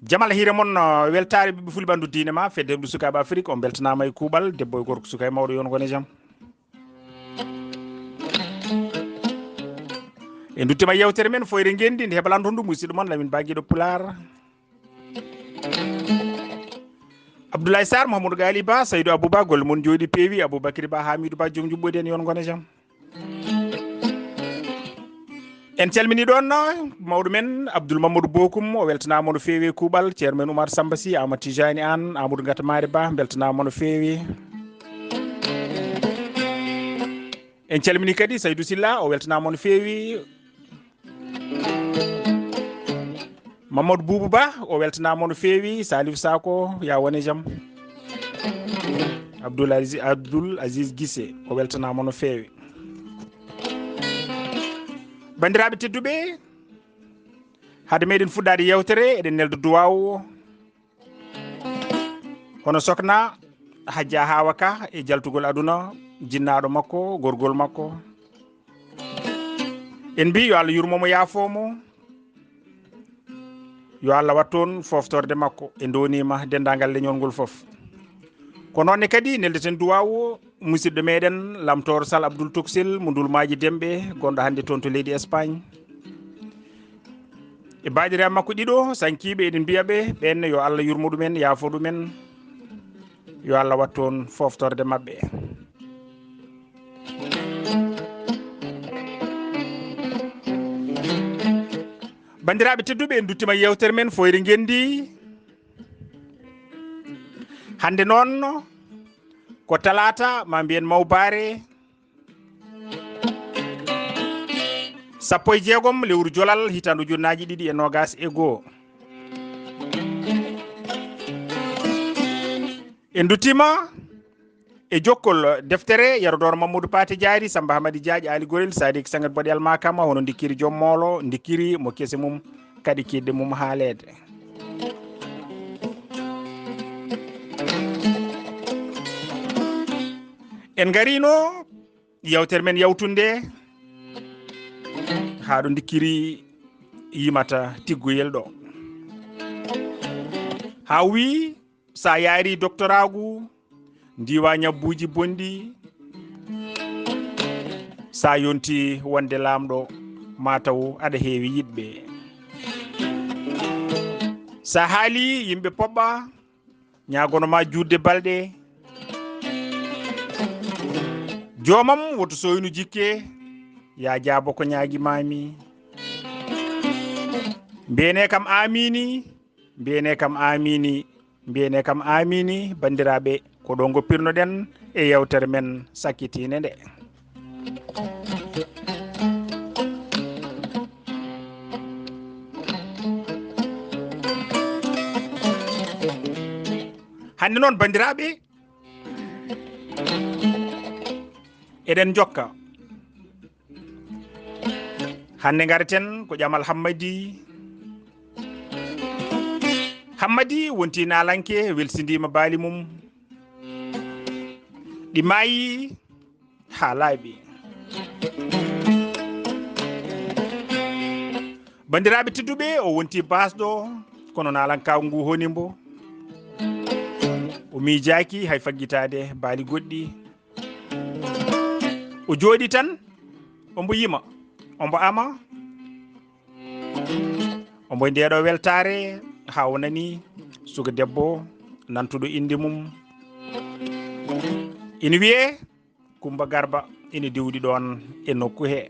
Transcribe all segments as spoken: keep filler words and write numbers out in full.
Jamal hiire mon, uh, weltaare ɓiɓɓe fulɓe ɓanndu diine ma, fedde heɓdu sukaaɓe Afrik, on mbeltanaama e kuuɓal, debbo e gorko, suka e mawɗo, yo on ngone jam. En nduttima yewtere men Foyre Ngenndi, nde heɓalanto ndu musidɗo mon Lamin Ba Giɗo Pulaar. Abdoulaye Sarr, Mahamadou Gali Ba, Saydou Abouba, golle mon jooɗi peewi, Aboubacry Ba, Hamidou Ba, joom juɓɓudi en, yo on ngone jam. En calmini ɗon mawɗo men Abdoul Mamadou Bokum, o weltanaama no feewi e kuuɓal, ceerno men Oumar Samba Sy, Amadou Tijani Anne, Amadou Ngata Mari Ba, beltanaama no feewi. En calmini kadi Saydou Silla, o weltanaama no feewi. Mamadou Boubou Ba, o weltanaama no feewi. Salif Sako, ya wone jam. Abdoul Aziz, Abdoul Aziz Gissé, o weltanaama no feewi. Banndiraaɓe tedduɓe, hade meɗen fuɗɗaade yewtere, eɗen nelda duwaawu o. Hono sokna Hajja Hawa Ka e jaltugol aduna, jinnaaɗo makko, gorgol makko. En mbi yo Allah yurmo mo, yaafo mo. Yo Allah wat toon foftorde makko. E ndonima denndaangal leñol ngol fof. Ko noon ne kadi neldeten duwaawu o musidɗo meɗen Lamtoor Sal Abdoul Toksel mo Ndulmaaji Demɓe, gonɗo hannde toon to leydi Espagne. E baadira makko ɗiɗo sankiiɓe, eɗen mbiya ɓe, ɓen yo Allah yurmo ɗumen, yaafo ɗumen. Yo Allah wat toon foftorde maɓɓe. Banndiraaɓe tedduɓe, en nduttima yewtere men Foyre Ngenndi. Hannde noon ko talaata, ma mbiyen mawbaare, sappo e jeegom lewru jolal, hitaande ujunnaaji ɗiɗi e noogaas e goo. En nduttima e jokkol deftere Yero Dooro Mamadou Paté Diary, Samba Hamadi Diagne, Ali Gorel, Sadik Sanget Boɗe Almakama, hono ndikkiri joom moolo, ndikkiri mo kese mum, kadi kiɗɗe mum haaleede. En ngarino yewtere men yawtunde haa ɗo ndikkiri yimata tiggoyel ɗo. Haa wii, sa yaari doktoraagu, ndiwa ñabbuuji bonɗi, sa yonti wonde laamɗo, ma taw aɗa heewi yiɗɓe. Sa haali yimɓe poɓɓa, ñaagono ma juutde balɗe. Joomam woto sooynu jikke, ya jaabo ko ñaagi mami. Mbiyene kam aamiini, mbiyene kam aamiini, mbiyene kam aamiini, banndiraaɓe, ko ɗo ngoppirnoɗen e yewtere men sakkitiinde nde. Hannde noon, banndiraaɓe, eɗen njokka. Hannde ngareten ko ƴamal Hammadi. Hammadi wonti naalanke, welsindiima baali mum. Ɗi maayi haa laaɓi. Banndiraaɓe tedduɓe, o wonti baasɗo, kono naalankaagu ngu honi mbo. O miijaaki hay faggitaade baali goɗɗi. O jooɗi tan, ombo yima, ombo ama, ombo ndeeɗo weltaare, haa o nani suka debbo nantuɗo innde mum. Ina wiyee Kumba Garba, ina diwɗi ɗoon e nokku he.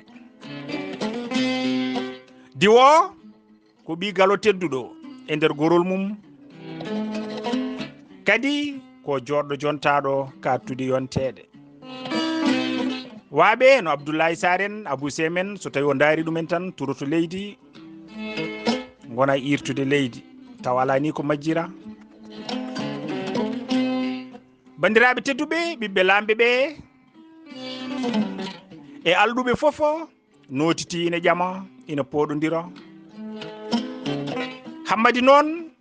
Diwo ko ɓii galo tedduɗo e nder gorol mum, kadi ko jooɗɗo jontaaɗo kaattude yonteede. Waaɓe no Abdoulaye Sarr en, Abou Semen, so tawi o ndaari ɗumen tan, turoto leydi, ngona iirtude leydi, tawa alaa ni ko majjira. Banndiraaɓe tedduɓe, ɓiɓɓe laamɓe ɓe, e alɗuɓe fof, nootiti ina ƴama, ina pooɗondira. Hammadi noon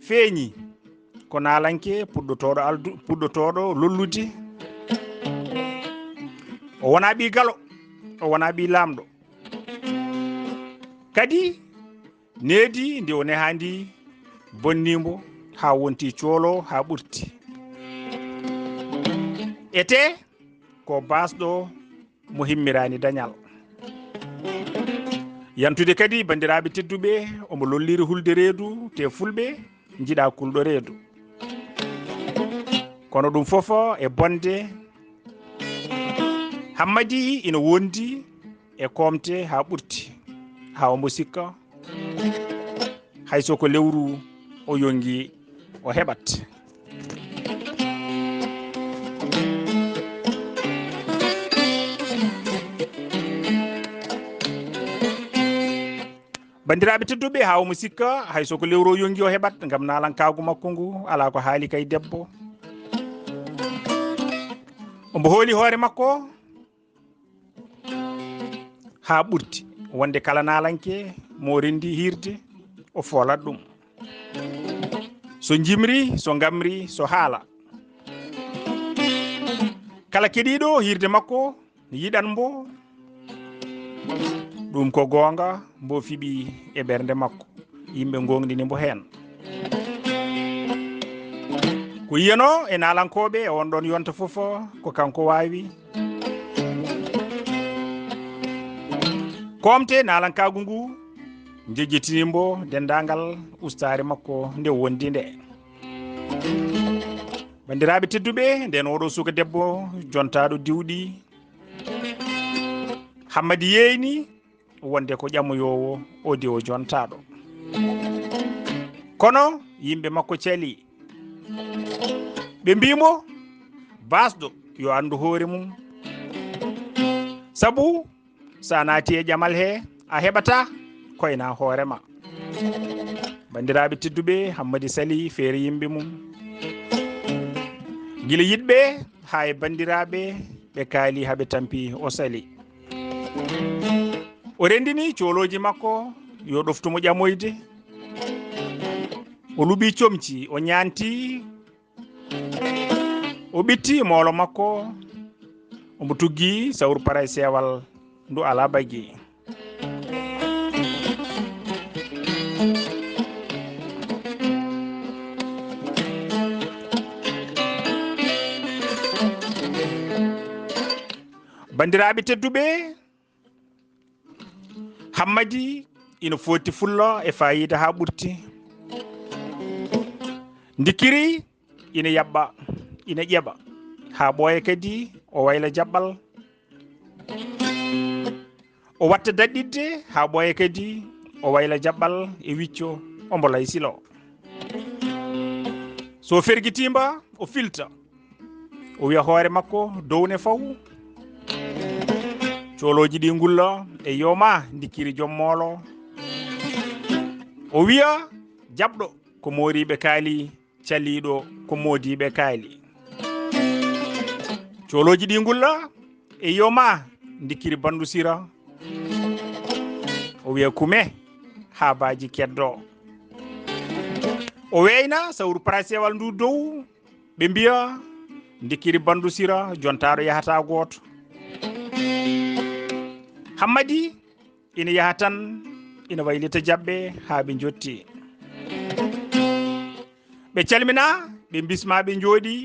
feeñi ko naalanke puɗɗotooɗo aldu-, puɗɗotooɗo lollude. O wonaa ɓii galo, o wonaa ɓii laamɗo. Kadi, needi ndi o nehaa ndi bonnii mbo haa wonti coolo haa ɓurti. Etee ko baasɗo mo himmiraani dañal. Yantude kadi, banndiraaɓe tedduɓe, omo lolliri hulde reedu, te fulɓe njiɗa kulɗo reedu. Kono ɗum fof e bonde, Hammadi ina wondi e koomte haa ɓurti, haa omo sikka hay so ko lewru o yongi o heɓat. Banndiraaɓe tedduɓe, haa omo sikka hay so ko lewru o yongi o heɓat, ngam naalankaagu makko ngu alaa ko haali kay debbo. Omo hooli hoore makko haa ɓurti, wonde kala naalanke mo renndi hiirde, o foolat ɗum. So njimri, so ngamri, so haala. Kala keɗiiɗo hiirde makko yiɗan mbo. Ɗum ko goonga, mbo fiɓi e ɓernde makko. Yimɓe ngoongɗini mbo heen. Ko yiyanoo e naalankooɓe e on ɗoon yonta fof, ko kanko waawi. Koomte naalankaagu ngu njejjitini mbo denndaangal ustaare makko nde wondi nde. Banndiraaɓe tedduɓe, ndeen oɗo suka debbo jontaaɗo diwɗi, Hammadi yeeyni wonde ko ƴamoyoowo o diwo jontaaɗo. Kono yimɓe makko cali. Ɓe mbii mo, baasɗo yo anndu hoore mum. Sabu, so a naati e ƴamal he, a heɓataa koyna hoore ma. Banndiraaɓe tedduɓe, Hammadi sali feere yimɓe mum. Gila yiɗɓe haa e banndiraaɓe, ɓe kaali haa ɓe tampi, o sali. O renndini coolooji makko yo ɗoftu mo ƴamoyde. O luɓi comci, o ñaanti, o ɓitti moolo makko, omo tuggi sawru paray seewal ndu alaa baggi. Banndiraaɓe tedduɓe, Hammadi ina foti fulla e faayiida haa ɓurti. Ndikiri ina yaɓɓa, ina ƴeɓa, haa ɓooya kadi o wayla jaɓɓal. O watta daɗɗitde haa ɓooya kadi o wayla jaɓɓal e wicco, omo laysilo. So fergitiima, o filta. O wiya hoore makko, downe faw. Coolooji ɗi ngulla e yoma ndikkiri joom moolo. O wiya jaɓɗo ko mooriiɓe kaali, caliiɗo ko moodiiɓe kaali. Coolooji ɗi ngulla e yoma ndikkiri banndusira. O wiya kume haa baaji keddo. O weyna sawru parasewal ndu dow. Ɓe mbiya ndikkiri banndusira jontaaɗo yahata gooto. Hammadi ina yaha tan, ina waylita jaɓɓe haa ɓe njotti. Ɓe calmina, ɓe mbisma, ɓe njooɗi.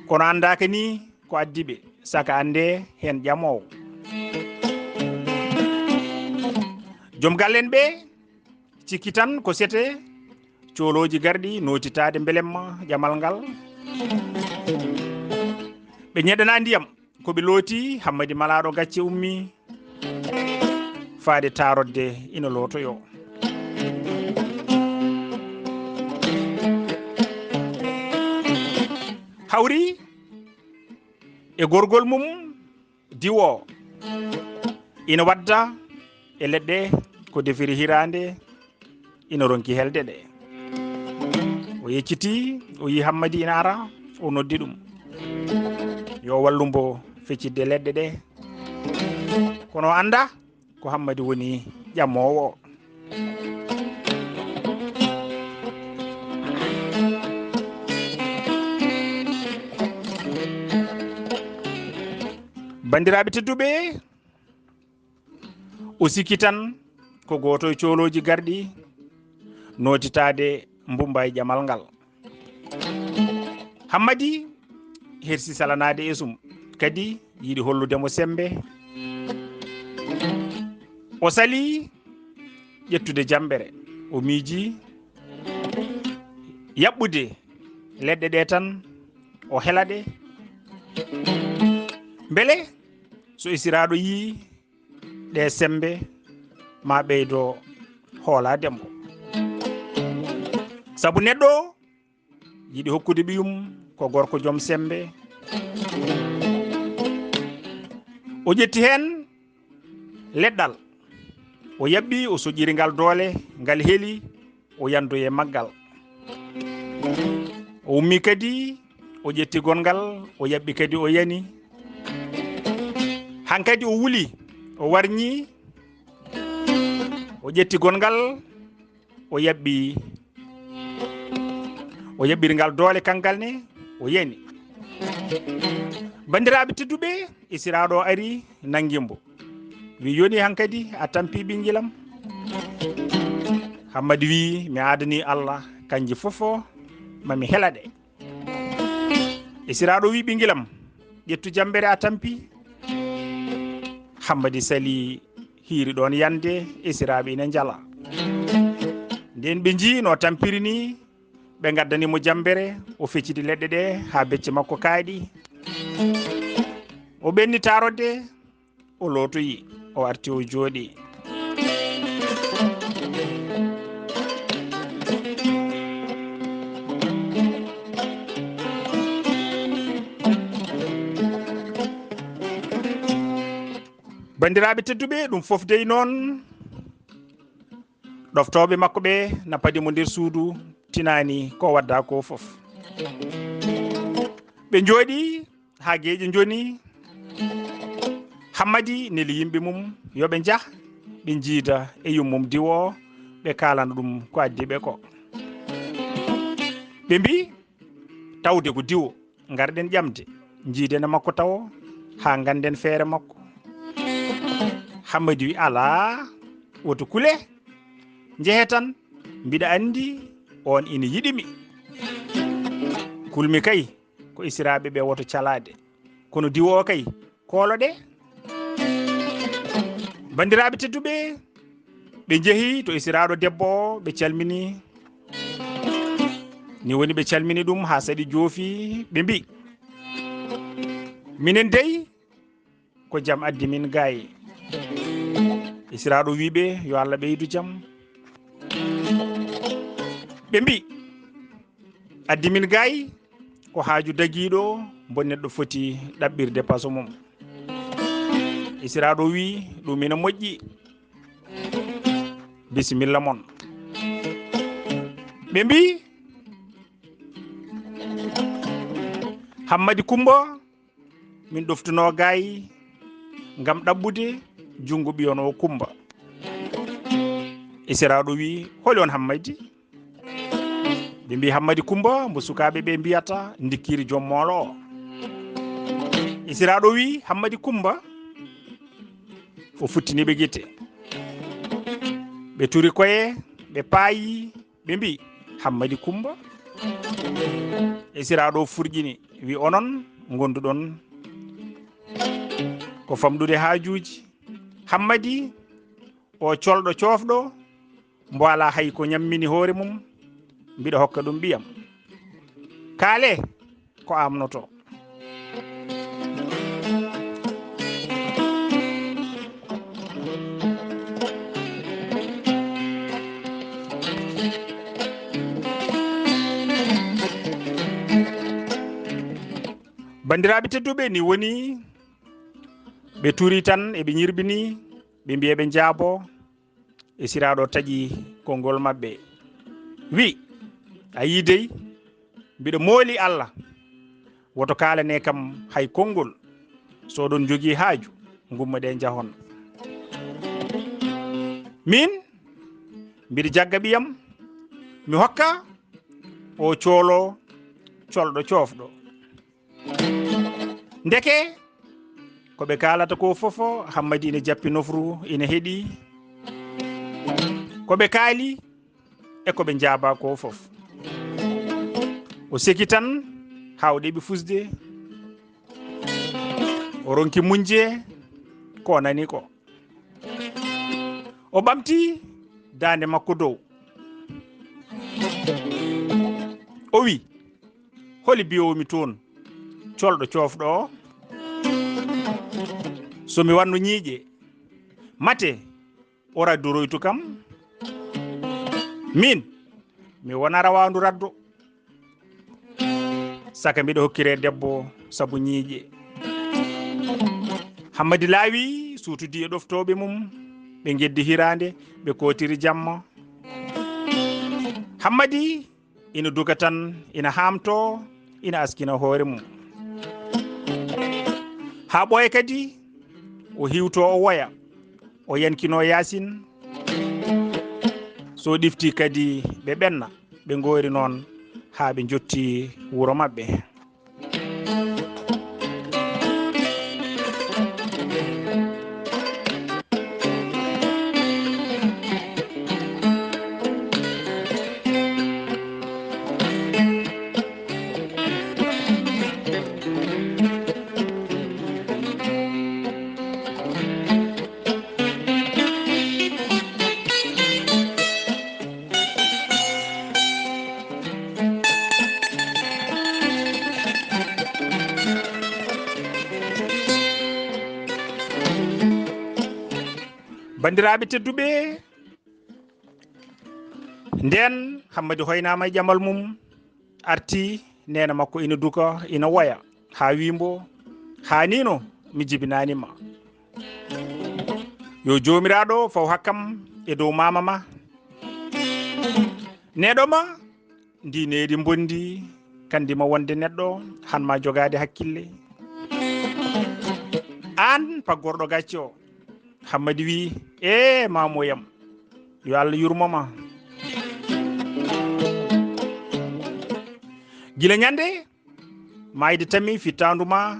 Kono anndaaka ni ko addi ɓe, saka annde heen ƴamoowo. Joom gallen ɓe cikki tan ko sete, coolooji garɗi nootitaade mbelemma ƴamal ngal. Ɓe ñeɗana ndiyam, ko ɓe looti, Hammadi malaaɗo gacce ummi, faade taarodde ina lootoyoo. Hawri e gorgol mum, diwo ina wadda e leɗɗe ko defiri hiraande, ina ronki helde ɗe. O yecciti, o yi Hammadi ina ara, o noddi ɗum yo wallu mbo feccitde leɗɗe ɗe. Kono o annda ko Hammadi woni ƴamoowo. Banndiraaɓe tedduɓe, o sikki tan ko gooto e coolooji garɗi nootitaade mbumba e ƴamal ngal. Hammadi hersi salanaade esum, kadi yiɗi hollude mo semmbe. O sali ƴettude jammbere, o miiji yaɓɓude leɗɗe ɗe tan, o hela ɗe. Mbele so esiraaɗo yii ɗe semmbe, ma ɓeydo hoolaade mo. Sabu neɗɗo yiɗi hokkude ɓiyum ko gorko joom semmbe. O ƴetti heen leɗɗal, o yaɓɓi, o soƴƴiri ngal doole, ngal heli, o yandoyi e maggal. O ummi kadi, o ƴetti gonngal, o yaɓɓi kadi, o yani. Hankadi o wuli, o warñi, o ƴetti gonngal, o yaɓɓi, o yaɓɓiri ngal doole kangal ne, o yani. Banndiraaɓe tedduɓe, esiraaɗo ari nanngi mbo. Wi, "Yoni hankadi a tampi ɓinngilam?" Hammadi wi, "Mi aadani Allah, kanji fof o, ma mi hela ɗe." Esiraaɗo wi, "Ɓinngilam, ƴettu jammbere a tampi." Hammadi sali hiiri ɗoon yande, esiraaɓe ina njala. Nden ɓe njii no tampiri ni, ɓe ngaddani mo jammbere, o fecciti leɗɗe ɗe haa becce makko kaaɗi. O ɓenni taarode, o lootoyi, o arti, o jooɗi. Banndiraaɓe tedduɓe, ɗum fof dey noon, ɗoftooɓe makko ɓe na padi mo nder suudu, tinaani ko wadda ko fof. Ɓe njooɗi haa geeƴe njoni. Hammadi neli yimɓe mum yo ɓe njah, ɓe njiida e yummum diwo, ɓe kaalana ɗum ko addi ɓe ko. Ɓe mbi, "Tawde ko diwo, ngarɗen ƴamde, njiiden e makko tawo, haa ngannden feere makko." Hammadi wi, "Alaa, woto kule, njehe tan, mbiɗa anndi on ina yiɗi mi." Kulmi kay, ko esiraaɓe ɓe woto calaade. Kono diwo o kay, koolo ɗe. Banndiraaɓe tedduɓe, ɓe njehi to esiraaɗo debbo o, ɓe calmini. Ni woni ɓe calmini ɗum haa saɗi joofi, ɓe mbi, "Minen dey, ko jam addi min gaay." Esiraaɗo wi ɓe, "Yo Allah ɓeydu jam." Ɓe mbi, "Addi min gaay ko haaju dagiiɗo mbo neɗɗo foti ɗaɓɓirde paso mum." Esiraaɗo wi, "Ɗum ina moƴƴi. Bisimilla mon." Ɓe mbi, "Hammadi Kummba, min ɗoftunoo gaay ngam ɗaɓɓude junngo ɓiyon o Kummba." Esiraaɗo wi, "Holi on Hammadi?" Ɓe mbi, "Hammadi Kummba, mbo sukaaɓe ɓe mbiyata ndikkiri joom moolo o." Esiraaɗo wi, "Hammadi Kummba?" O futtini ɓe gite. Ɓe turi koye, ɓe paayi, ɓe mbi, "Hammadi Kummba?" Esiraaɗo furƴini, wi, "Onon ngonduɗon ko famɗude haajuuji. Hammadi o colɗo coofɗo, mbo alaa hay ko ñammini hoore mum, mbiɗa hokka ɗum ɓiyam. Kaale ko amnoto." Banndiraaɓe tedduɓe, ni woni ɓe turi tan, eɓe ñirbini, ɓe mbiya ɓe njaabo. Esiraaɗo taƴi konngol maɓɓe, wi, "A yii dey, mbiɗa mooli Allah, woto kaalane kam hay konngol. So oɗon njogii haaju, ngummoɗee njahon. Min, mbiɗa jagga ɓiyam, mi hokka o coolo colɗo coofɗo." Ndeke Ko ɓe kaalata ko fof, Hammadi ina jappi nofru, ina heɗi. Ko ɓe kaali e ko ɓe njaaba ko fof. O seki tan haa o ɗeɓi fusde. O ronki muñde ko o nani ko. O ɓamti daande makko dow. O wi, "Holi biyowomi toon, colɗo coofɗo o? So mi wanno ñiiƴe, mate o raddoroytu kam? Min, mi wona rawaandu raddo. Saka mbiɗa hokkire debbo sabu ñiiƴe." Hammadi laawi, suutudi e ɗoftooɓe mum, ɓe ngeddi hiraande, ɓe kootiri jamma. Hammadi ina duga tan, ina haamtoo, ina askina hoore mum. Haa ɓooya kadi, o hiwtoo, o woya, o yankinoo Yaasin. So ɗifti kadi, ɓe ɓenna, ɓe ngoori noon haa ɓe njotti wuro maɓɓe. Banndiraaɓe tedduɓe, ndeen Hammadi hoynaama e ƴamal mum, arti neene makko ina duka, ina woya, haa wii mbo, "Haa nii no mi jibinaani ma. Yo Joomiraaɗo faw hakkam e dow maama ma. Neeɗo ma, ndi needi mbondi, kandi ma wonde neɗɗo, han ma jogaade hakkille. Aan paggorɗo gacce o." Hammadi wi, "Ee, maamoyam, yo Allah yurmo ma. Gila ñande maayde tammi fittaandu ma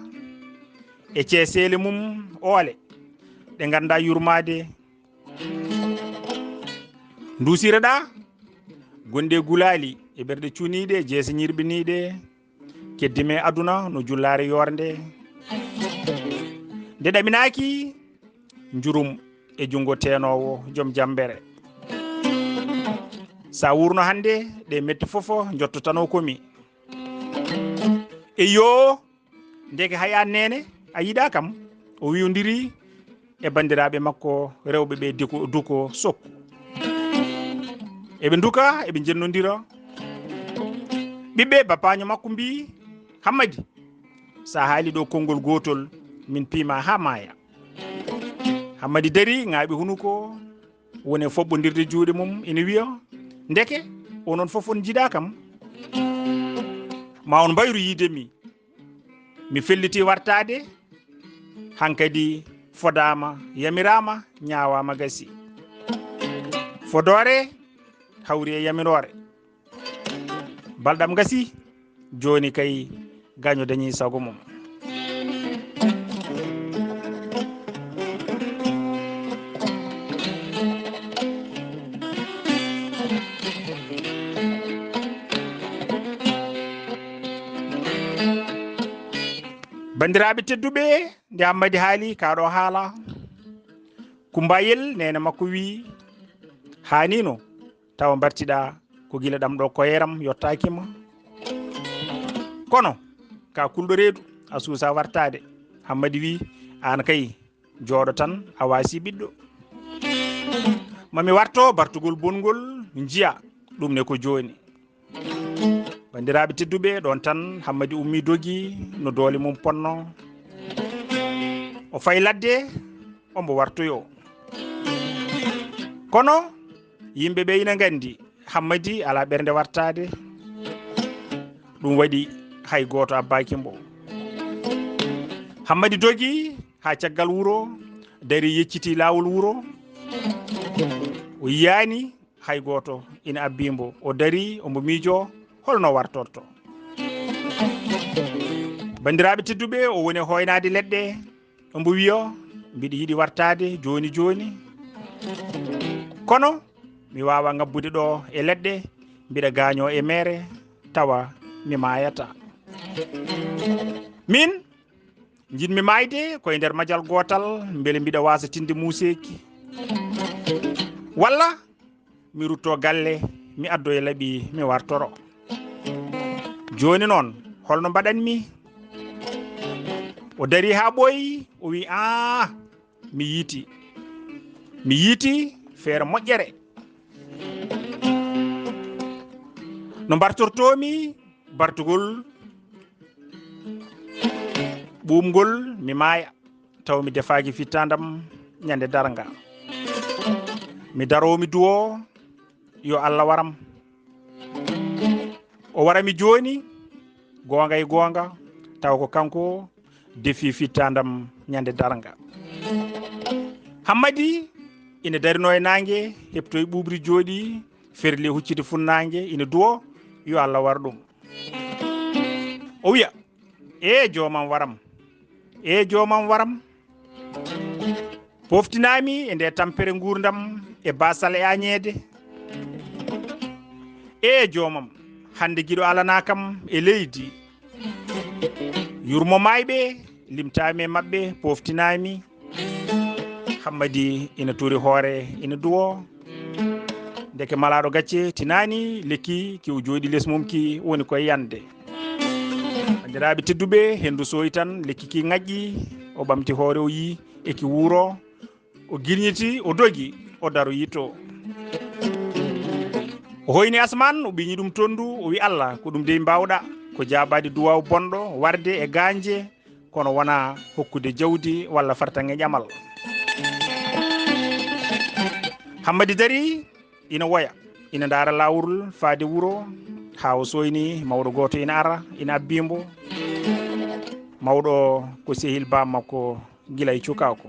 e ceeseele mum oole, ɗe nganndaa yurmaade. Nduusireɗaa gonɗi e gulaali, e ɓerɗe cuniiɗe, jeese ñirɓiniiɗe, keddi me aduna no jullaare yoornde. Nde ɗaminaaki njurum e junngo teenoowo joom jammbere. Sa wuurno hannde, ɗe metti fof njottotanoo komi. Eyyo, ndeke hay aan neene a yiɗaa kam." O wiwndiri e banndiraaɓe makko rewɓe ɓe diko, duko sokku. Eɓe nduka, eɓe njennondira. Ɓiɓɓe bapaaño makko mbii, "Hammadi, sa haali ɗo konngol gootol, min piima haa maaya." Hammadi dari, ŋaaɓi hunuko, woni e foɓɓondirde juuɗe mum, ina wiya, "Ndeke onon fof on njiɗaa kam. Ma on mbayru yiide mi. Mi felliti wartaade, hankadi fodaama, yamiraama, ñaawaama, gasi. Fodoore hawri e yamiroore. Balɗam gasi, jooni kay gaño dañi sago mum." Banndiraaɓe tedduɓe, nde Hammadi haali kaa ɗo haala, Kumbayel neene makko wii, "Haanino tawa mbartiɗaa ko gila ɗam ɗo koyeram yottaaki ma. Kono ka kulɗo reedu a suusa wartaade." Hammadi wii, "Aan kay jooɗo tan, a waasi ɓiɗɗo. Ma mi warto bartugol bongol njiya, ɗum ne ko jooni." Banndiraaɓe tedduɓe, ɗoon tan Hammadi ummii dogi no doole mum ponnoo. O fayi ladde, ombo wartoyoo. Kono yimɓe ɓe ina nganndi Hammadi alaa ɓernde wartaade. Ɗum waɗi hay gooto abbaaki mbo. Hammadi dogi haa caggal wuro, dari yeccitii laawol wuro. O yiyaani hay gooto ina abbii mbo. O darii, ombo miijoo holno wartorto. Banndiraaɓe tedduɓe, o woni e hooynaade leɗɗe. Omo wiyo, mbiɗa yiɗi wartaade jooni jooni. Kono mi waawa ngabbude ɗo e leɗɗe, mbiɗa gaañoo e meere, tawa mi maayata. Min, njiɗmi maayde ko e nder majal gootal, mbele mbiɗa waasa tinde muuseeki. Walla mi rutto galle, mi addo e laɓi, mi wartoro. Jooni noon, holno mbaɗanmi? O dari haa ɓooyi, o wi, "Aa, mi yiiti. Mi yiiti feere moƴƴere." No mbartortoomi bartugol ɓuumgol, mi maaya, taw mi defaaki fittaandam ñande darnga. Mi daroo, mi duwoo, yo Allah waram. O wara mi jooni, goonga e goonga, taw ko kanko defi fittaandam ñande darnga. Hammadi ina darino e naange, heɓtoyi ɓuuɓri jooɗi, ferli e hucciti funnaange, ina duwo, yo Allah war ɗum. O wiya, "Ee joomam waram, ee joomam waram." Pooftinaami e nde tampere nguurndam e baasal e añeede. Ee joomam, hannde giɗo alanaa kam e leydi. Yurmo maayɓe, limtaami e maɓɓe, pooftinaami. Hammadi ina tuuri hoore, ina duwo. Ndeke malaaɗo gacce tinaani lekki ki o jooɗi les mum ki woni koye yande. Banndiraaɓe tedduɓe, henndu sooyi tan, lekki ki ŋaƴƴi, o ɓamti hoore, o yii eki wuuro, o girñiti, o dogi, o daroyi to. O hoyni asmaan, o ɓiñi ɗum tonndu, o wi, "Allah, ko ɗum dey mbaawɗa, ko jaabaade duwaaw bonɗo warde e gaañje, kono wonaa hokkude jawdi walla fartaŋŋe ƴamal." Hammadi dari, ina woya, ina ndaara laawol faade wuro, haa o sooyni mawɗo gooto ina ara, ina abbi mbo. Mawɗo ko sehil baam makko gila e cukaaku.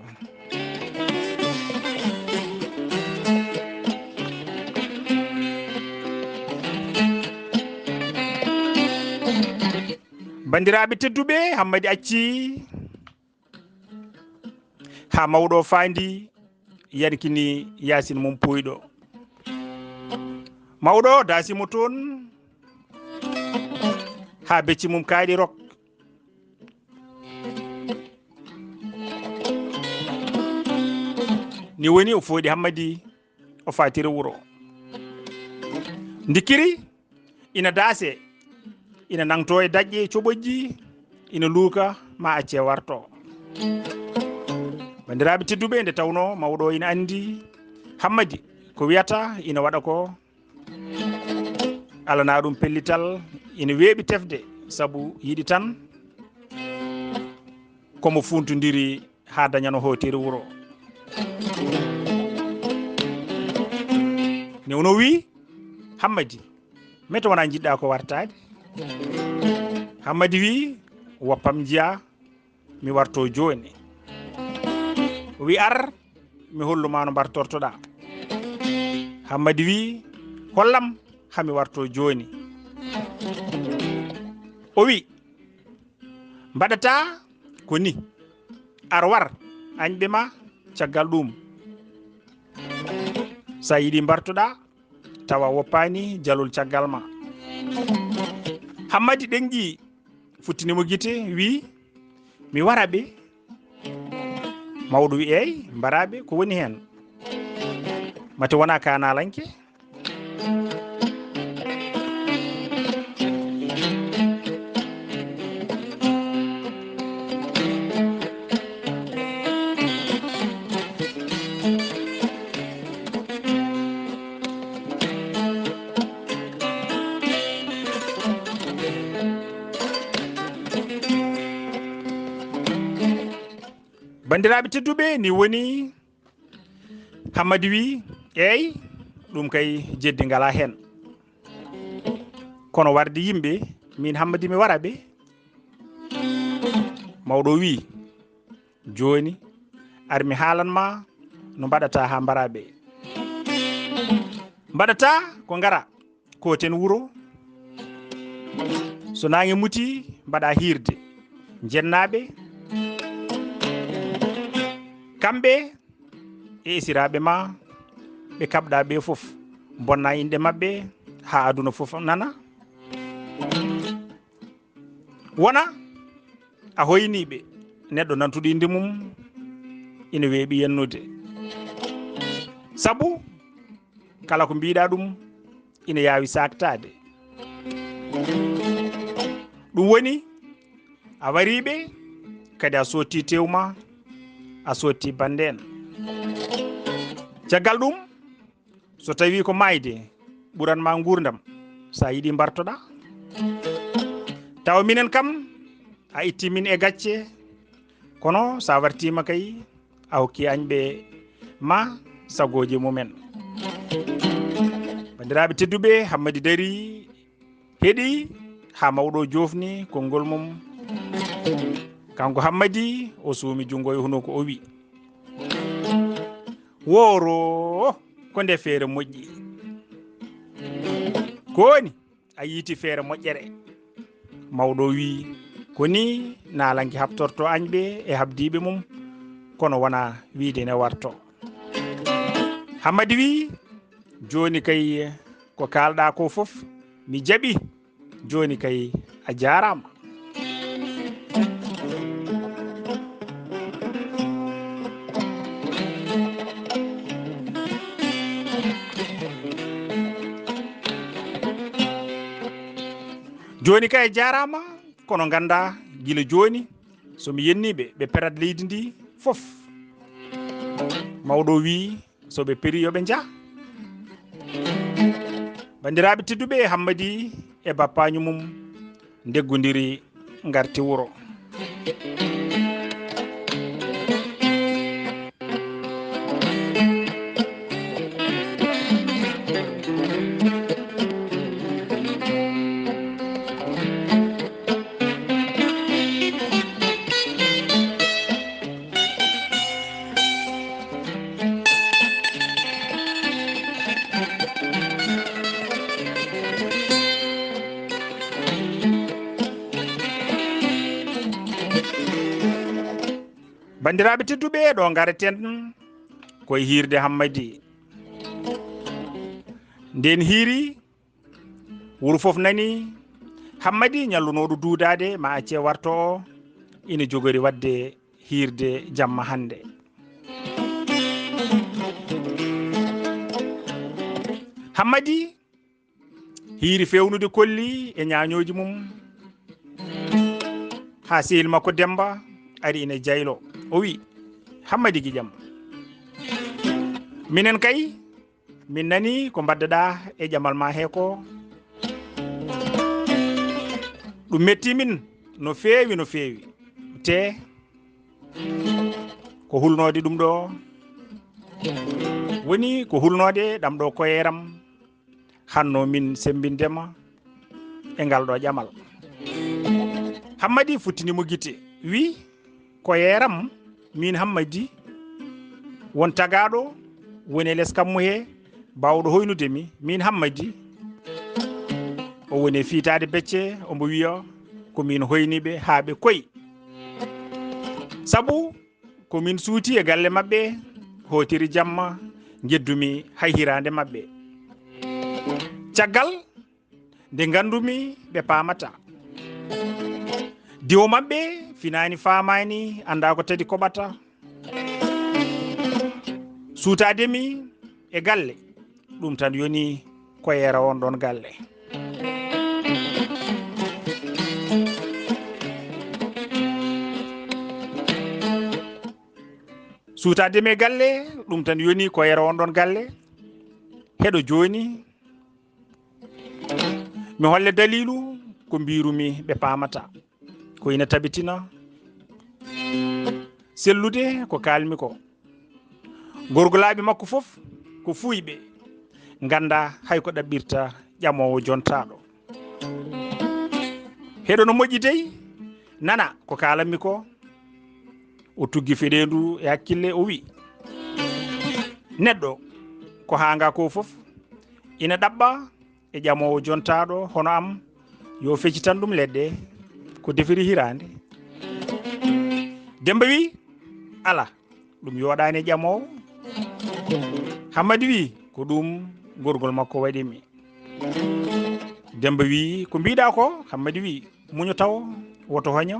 Banndiraaɓe tedduɓe, Hammadi acci haa mawɗo faandi yankini yaasin mum puyɗo. Mawɗo daasi mo toon haa becci mum kaaɗi rok. Ni woni o fooɗi Hammadi, o faatiri wuro. Ndikiri ina daase, ina nangto e daƴƴe coɓoƴƴi, ina luuka ma acce warto. Banndiraaɓe tedduɓe, nde tawno mawɗo ina anndi Hammadi ko wiyata ina waɗa ko, alana ɗum pellital, ina weeɓi tefde, sabu yiɗi tan komo fuuntondiri haa dañano hootiri wuro. Newno wi, "Hammadi, mete wona njiɗɗa ko wartaade?" Hammadi wi, "Woppam njiya, mi warto jooni." O wi, "Ar, mi holluma no mbartortoɗa." Hammadi wi, "Hollam, hami warto jooni." O wi, "Mbaɗata ko ni, ar war añɓe ma caggal ɗum. Sa yiɗi mbartoɗa, tawa woppaani jalol caggal ma." Hammadi ɗenƴi, futtini mo gite, wi, "Mi wara ɓe?" Mawɗo wi, "Eey, mbaraɓe, ko woni heen? Mate wona kaanalanke?" Banndiraaɓe tedduɓe, ni woni Hammadi wi, "Eey, ɗum kay jeddi ngala heen. Kono warde yimɓe, min Hammadi mi wara ɓe." Mawɗo wi, "Jooni, ar mi haalan ma no mbaɗata haa mbara ɓe. Mbaɗata ko ngara, kooten wuro. So naange muti, mbaɗa hiirde. Njennaaɓe, Kamɓe e esiraaɓe ma ɓe kaɓɗa ɓe fof, bonna inɗe maɓɓe haa aduna fof nana. Wona a hoyniiɓe, neɗɗo nantuɗo innde mum ina weeɓi yennude. Sabu kala ko mbiɗa ɗum ina yaawi saaktaade. Ɗum woni a wariiɓe, kadi a sotti tew ma, a sotti bannde en. Caggal ɗum, so tawi ko maayde ɓuran ma nguurndam, sa yiɗi mbartoɗa. Tawa minen kam, a itti min e gacce, kono sa wartima kay, a hokki añɓe ma sagooji mumen. Banndiraaɓe tedduɓe, Hammadi dari, heɗi haa mawɗo o joofni konngol mum. Kanko Hammadi, o suumi junngo e hunuko, o wi: "Wooro, ko nde feere moƴƴi. Ko woni, a yiiti feere moƴƴere." Mawɗo o wi: "Ko ni naalanke haɓtorto añɓe e haɓdiiɓe mum, kono wona wiide ne warto." Hammadi wi: "Jooni kay ko kaalɗa ko fof mi jaɓi. Jooni kay a jaaraama." Jooni kay a jaaraama, kono ngannda gila jooni, so mi yenniiɓe, ɓe perat leydi ndi fof. Mawɗo o wi: "So ɓe peri, yo ɓe njah." Banndiraaɓe tedduɓe, Hammadi e bappaño mum ndeggondiri, ngarti wuro. Banndiraaɓe tedduɓe, ɗo ngareten koye hiirde Hammadi. Nden hiiri, wuro fof nani Hammadi ñallunooɗo duudaade ma acce warto o, ina jogori waɗde hiirde jamma hannde. Hammadi hiiri fewnude kolli e ñaañooji mum, haa sehil makko Demmba ari ina jaylo. O wi: "Hammadi, giƴam, minen kay, min nani ko mbaddaɗa e ƴamal ma he ko. Ɗum metti min no feewi, no feewi. Te ko hulnoode ɗum ɗo, woni ko hulnoode ɗam ɗo koyeeram. Hanno min semmbindema e ngal ɗo ƴamal." Hammadi futtini mo gite, wi: "Koyeeram, min Hammadi, won tagaaɗo woni e les kammu he, baawɗo hoynude mi, min Hammadi?" O woni e fiitaade becce, omo wiya: "Ko min hoyniiɓe haa ɓe koy. Sabu ko min suuti e galle maɓɓe, hootiri jamma, njeddumi hay hiraande maɓɓe. Caggal nde nganndumi ɓe paamata. Diwo maɓɓe finaani, faamaani, anndaa ko tadi koɓata. Suutaade mi e galle, ɗum tan yoni koyeera on ɗon galle." Suutaade mi e galle, ɗum tan yoni koyeera on ɗon galle. Heɗo jooni, mi holle daliilu ko mbiirumi ɓe paamata. Ko ina tabitina sellude ko kaalmi ko. Gorgolaaɓe makko fof ko fuuyɓe, ngannda hay ko ɗaɓɓirta ƴamoowo jontaaɗo. Heɗo no moƴƴi dey, nana ko kaalanmi ko. O tuggi feɗeendu e hakkille, o wi: "Neɗɗo ko haanga ko fof ina ɗaɓɓa e ƴamoowo jontaaɗo hono am, yo feccitan ɗum leɗɗe ko defiri hiraande." Demmba wi: "Alaa, ɗum yooɗaani e ƴamoowo. Hammadi wi, ko ɗum gorgol makko waɗi mi. Demba wi, ko mbiɗa ko? Hammadi wi, muño taw, woto hoño.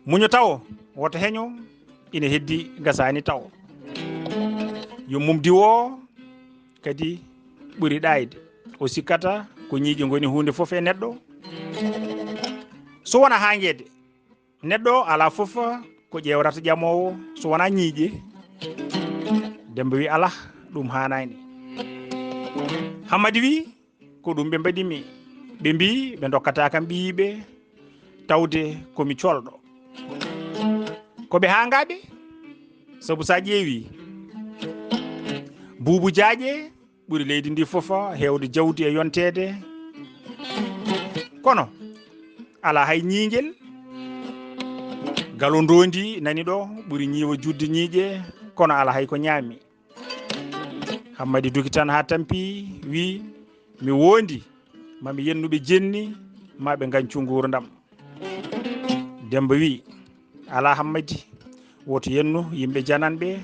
Muño taw, woto heño, ina heddi, gasani taw. Yummum diwo kadi ɓuri ɗaayde. O sikkata ko ñiiƴe ngoni huunde fof e neɗɗo. So wona haa ngeede, neɗɗo alaa fof ko ƴeewrata ƴamoowo so wonaa ñiiƴe. Demba wi, "Alah, ɗum haanaani." Hammadi wi, "Ko ɗum ɓe mbaɗi mi. Ɓe mbi ɓe ndokkata kam ɓiyiiɓe, tawde ko mi colɗo. Ko ɓe haangaaɓe? Sabu so a ƴeewi, buubu jaaƴe ɓuri leydi ndi fof heewde jawdi e yonteede. Kono alaa hay ñiiñgel. Galo ndoondi nani ɗo ɓuri ñiiwa juutde ñiiƴe, kono alaa hay ko ñaami." Hammadi duki tan haa tampi, wi, "Mi woondi, ma mi yennu ɓe jenni, ma ɓe ngañcu nguurndam." Demba wi, "Alaa Hammadi, woto yennu yimɓe jananɓe,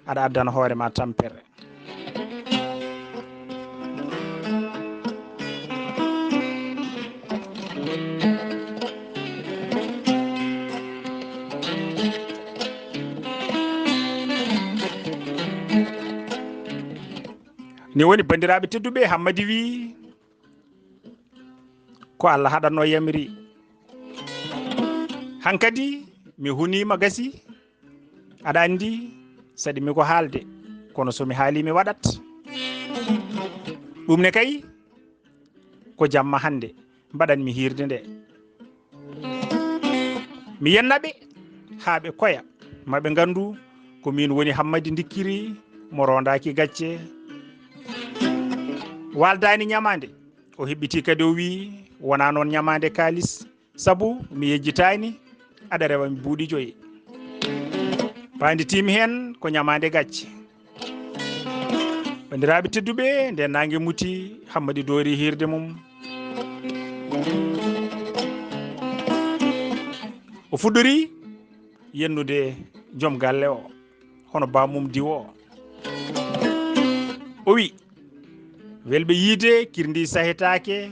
aɗa addana hoore ma tampere." Ni woni, banndiraaɓe tedduɓe, Hammadi wi, "Ko Allah haɗatno yamiri. Hankadi mi huniima gasi, aɗa anndi, saɗi mi ko haalde, kono so mi haali mi waɗat. Ɗum ne kay ko jamma hannde mbaɗan mi hiirde nde. Mi yenna ɓe haa ɓe koya, ma ɓe nganndu ko min woni Hammadi Ndikkiri mo rondaaki gacce." Waaldaani ñamaande, o heɓɓiti kadi o wi, "Wonaa noon ñamaande kaalis, sabu mi yejjitaani, aɗa rewa mi buuɗi joyi. Paandi tiimi heen ko ñamaande gacce." Banndiraaɓe tedduɓe, nde naange muti, Hammadi doori hiirde mum. O fuɗɗori yennude joom galle o, hono baamum diwo o. O wi, "Welɓe yiide, kirndi sahetaake.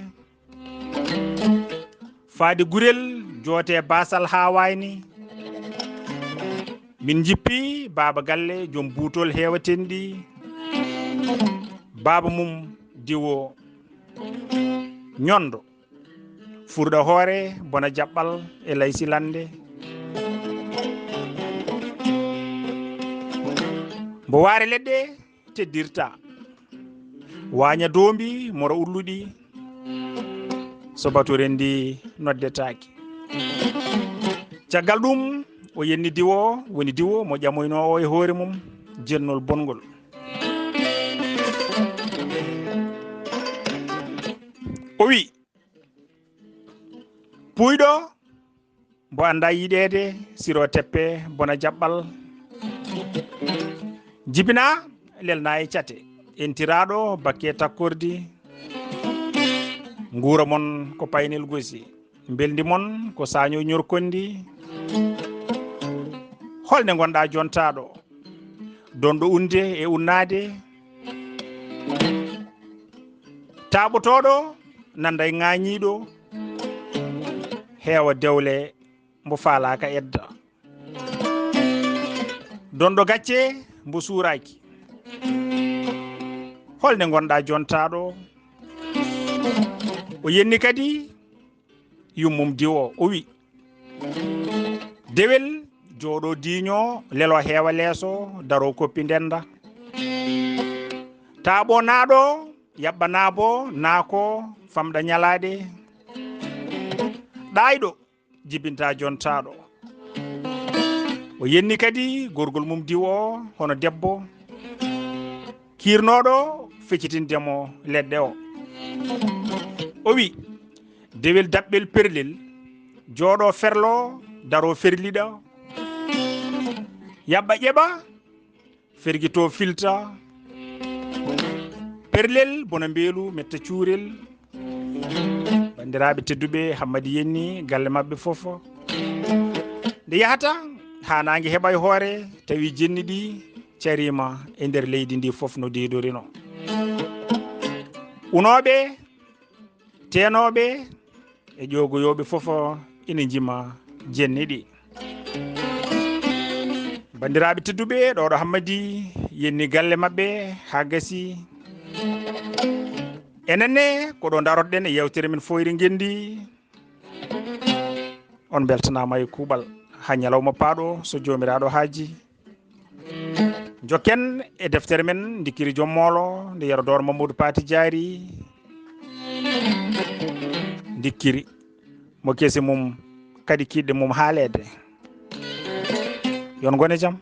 Faade gurel, joote baasal haa waayni. Min njippi baaba galle, joom buutol heewatenɗi. Baaba mum diwo ñondo. Furɗa hoore, bona jaɓɓal e laysi lande. Mbo waare leɗɗe teddirta. Waaña doombi, moro ulluɗi, so baturen ndi noddetaaki." Caggal ɗum, o yenni diwo, woni diwo mo ƴamoynoo o e hoore mum, jennol bongol. O wi, "Puuyɗo, mbo annda yiɗeede, siro teppe, bona jaɓɓal. Jibina, lelna e cate. Entiraaɗo bakke takkordi. Nguura mon ko paynel gosi. Mbelndi mon ko saaño ñorkondi. Holnde ngonɗa jontaaɗo? Donɗo unde e unnaade. Taaɓotooɗo nanda e ŋaañiiɗo. Heewa dewle mbo faalaaka edda. Donɗo gacce mbo suuraaki. Holnde ngonɗa jontaaɗo?" O yenni kadi yummum diwo, o wi, "Dewel jooɗo diiño, lelo heewa leeso, daro koppi ndenda. Taaɓo naaɗo, yaɓɓa naabo, naako, famɗa ñalaaɗe. Ɗaayɗo jibinta jontaaɗo." O yenni kadi gorgol mum diwo o, hono debbo kiirnooɗo feccitinde mo leɗɗe o. O wi, "Dewel daɓɓel perlel, jooɗo ferlo, daro ferliɗa, yaɓɓa ƴeɓa, fergito filta, perlel bona mbeelu, metta cuurel." Banndiraaɓe tedduɓe, Hammadi yenni galle maɓɓe fof. Nde yahata, haa naange heɓa e hoore, tawi jenni ɗi cariima e nder leydi ndi fof no deedorino. Unooɓe, teenooɓe e ƴoogoyooɓe fof ina njima jenni ɗi. Banndiraaɓe tedduɓe, ɗo ɗo Hammadi yenni galle maɓɓe haa gasi. Enen ne, ko ɗo ndaroɗen e yewtere men Fooyre Ngenndi. On mbeltanaama e kuuɓal. Haa ñalawma paaɗo, so Joomiraaɗo haaji. Njokken e deftere men, Ndikkiri Joom Moolo, nde Yero Dooro Mamadou Paati Jaari. Ndikkiri mo kese mum, kadi kiiɗɗe mum haaleede. Yo on ngon e jam.